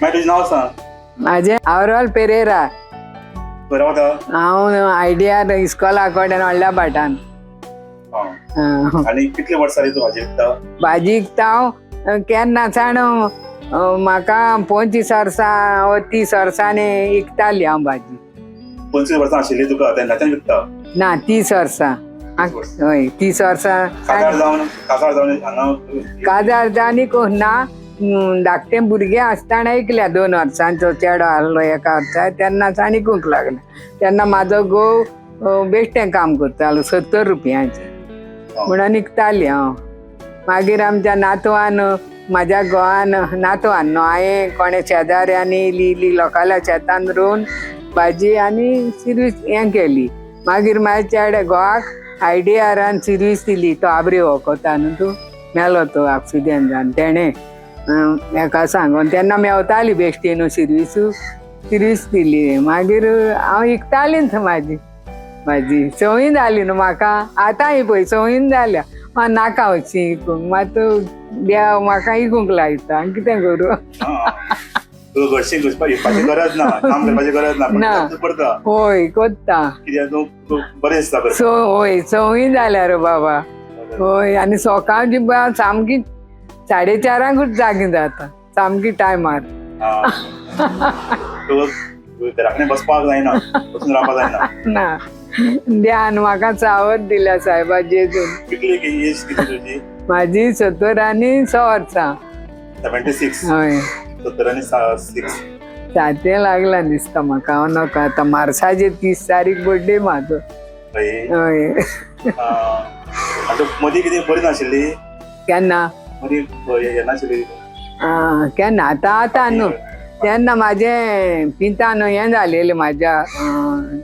मागीर तुजें नांव सांग. माझे आवरल पेरेरा. खंय रावता? हांव आयडिया इस्कॉला कडेन व्हडल्या भाटान. आनी कितले वर्सां जाली तूं भाजी विकता? भाजी विकता हांव केन्ना सावन, म्हाका 25 वर्सां व 30 वर्सांनी विकताली हांव भाजी. 25 वर्सां आशिल्ली तुका तेन्नाच्यान विकता? ना, 30 वर्सां. हय, 30 वर्सां. काजार जावन, काजार जावन हांगा? काजार जावन इकूंक ना. धाकटें भुरगें आसतना इकल्या, 2 वर्सांचो चेडो आहलो एका वर्सा, तेन्ना सावन इकूंक लागलें. तेन्ना म्हाजो घोव बेश्टें काम करतालो 70 रुपयांचें म्हणून इकताली हांव. मागीर आमच्या नातवान, म्हाज्या घोवान, नातवान न्हू, हांवें कोणें शेजाऱ्यांनी इली इली लोकांल्या शेतान रोवन भाजी आनी सिर्वीस हें केली. मागीर म्हाज्या चेड्या घोवाक आयडियारान सिर्वीस दिली. तो आबरी वखता न्हू, तूं मेलो तो एक्सिडेंट जावन, तेणें हेका सांगून तेन्ना मेवताली बेश्टी न्हू सिर्वीस, सिर्वीस दिली. मागीर हांव इकतालीच म्हाजी भाजी, संवय जाली न्हू म्हाका. आतां ही पळय संवयीन जाल्या, म्हाका नाका अशी इकूंक, मात देव म्हाका इकूंक लायता, कितें करूं? तुका घरशी विकपाची गरज ना, काम करपाची गरज ना, पण ना. तूं करता. हय, करता. कित्याक तूं तुका बरें दिसता करपाक. हय, संवय जाल्या रे बाबा. हय, आनी सकाळची सामकी 4:30कूच जागी जाता, सामकी टायमार. तुका घरा कडेन बसपाक जायना, बसून रावपाक जायना. ना, ध्यान म्हाका चावत दिल्या सायबा जेजून. कितली एज कितली तुजी? म्हाजी 70 आनी 100 वर्सां. 76? हय. 70 आनी 6. सातें लागलां दिसता म्हाका. हांव नाका, आतां मार्साचे 30 तारीख बड्डे म्हाजो. हय. हय. आतां मदीं कितें बरी नाशिल्ली? केन्ना? मदीं येनाशिल्ली. केन्ना? आतां आतां न्हू, तेन्ना म्हाजें पिंतान हें जालेलें म्हाज्या,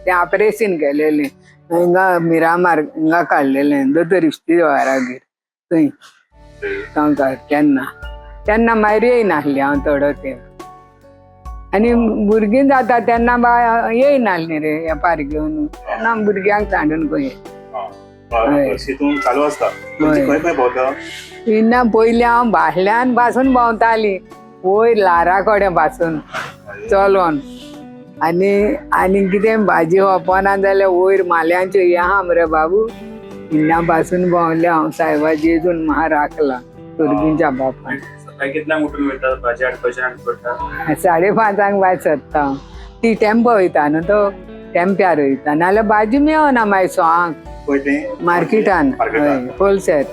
तें ऑपरेशन केलेलें हिंगा मिरामार, हिंगा काडलेलें दोतोर इश्तिवारागेर थंय गांवकार. तेन्ना तेन्ना मागीर येयनासली हांव थोडो तेंप. आनी भुरगीं जाता तेन्ना बा येयनासली रे वेपार घेवन, तेन्ना भुरग्यांक सांडून खंय. तूं चालू आसता, खंय खंय भोंवता? तेन्ना पयलीं हांव भाटल्यान बासून भोंवताली, वयर ल्हारा कडेन बासून चलोन. आनी आनी कितें भाजी वपना जाल्यार वयर माल्यांच्यो हें आहा मरे बाबू, हिन्ना बासून भोंवलें हांव. सायबा जेजून म्हाका राखला भुरगींच्या बापान. सकाळी कितल्यांक उठून वयता भाजी हाडपाची हाडपा पडटा? 5:30 भायर सरता हांव. ती टेम्पो वयता न्हू, तो टेम्प्यार वयता, नाल्यार भाजी मेवना मागीर सोंक. खंय तें? मार्केटान. मार्केटान. हय, होलसेल.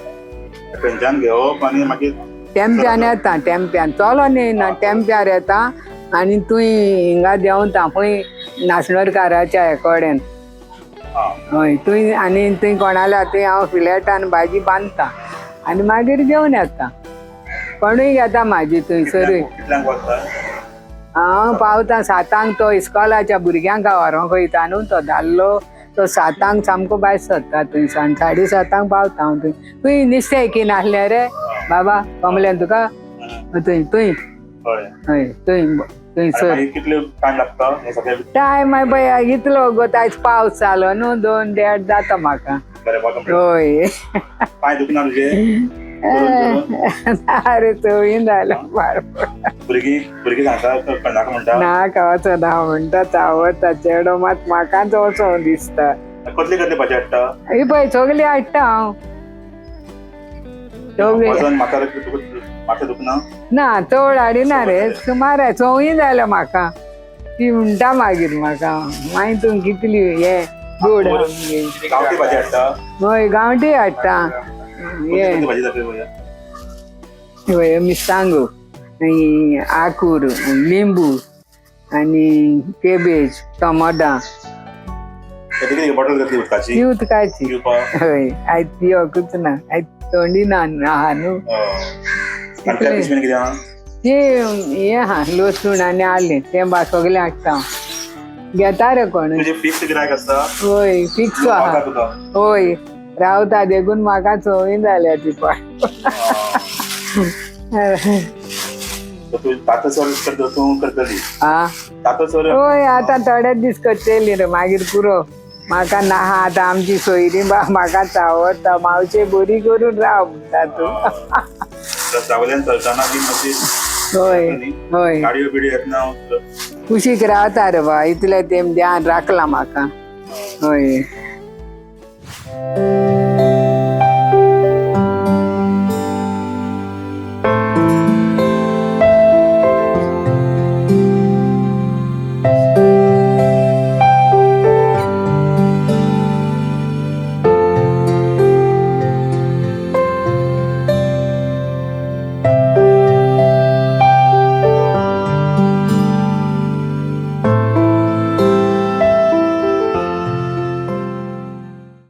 थंयच्यान घेवप आनी मागीर टेम्प्यान येता, टेम्प्यान चलोन येयना, टेम्प्यार येता आनी तूं हिंगा देंवता खंय नासणरकाराच्या हे कडेन. हय, थंय आनी थंय कोणाल्या थंय हांव फ्लॅटान भाजी बांदता आनी मागीर घेवन येता. कोणूय घेता म्हाजी थंयसरूय. कितल्यांक वता? हांव पावता 7क. तो इस्कॉलाच्या भुरग्यांक व्हरूंक वयता न्हू तो धाडलो, तो 7क सामको भायर सरता थंय सावन, 7:30 पावता हांव थंय. तुंय नुस्तें की नासलें रे बाबा कमलें तुका थंय थंय. हय. हय, थंय थंयसर. मागीर कितले टायम लागता हें सगळें? टायम मागीर पळय इतलो गो, आयज पावस जालो न्हू, 2-1.5 जाता म्हाका. बरें. हय. पांय दुखना तुजे? अरे चवय जालें. भुरगीं भुरगीं सांगता कळनाका म्हणटा? नाका, वचना म्हणटा, चावता चेडो मात म्हाकाच वचों दिसता. कसली कसली भाजी हाडटा? ही पळय सगळी हाडटा हांव सगळी. वजन म्हाका माथें दुखना? ना, चड हाडिना रे, सुमार चवय जाल्या म्हाका. ती म्हणटा मागीर म्हाका, मागीर तूं कितली हे गोड. गांवठी भाजी हाडटा? हय, गांवठी हाडटा. कसली भाजी जाता? हय, मिरसांगो, आकूर, लिंबू आनी केबेज, टमाटां. कितें बॉटल घेतली उदकाची? ती उदकाची. पिवपाक. हय, आयज पिवकूच ना, आयज थंडी ना आहा न्हू. आनी त्या पिशवेन कितें आहा? ती हें आहा लसूण आनी आलें तें बा सगळें हाडटा हांव. घेता रे कोण. तुजे फिक्स गिरायक आसता. हय, फिक्स आहा. पावता तुका. हय, रावता देखून म्हाका संवय जाल्या ती पण. तर तूं तातो सर करता, तूं करतली. हा. तातो सर. हय, आतां थोडे दीस करतली रे, मागीर पुरो म्हाका ना. आतां आमची सोयरी बा म्हाका चावता, मावशे बरी करून राव म्हणटा तूं. रस्त्या चलतना बी मातशी हय हय. गाडयो बिडयो येतना. कुशीक रावता रे बा, इतलें तेम ध्यान राखलां म्हाका. हय.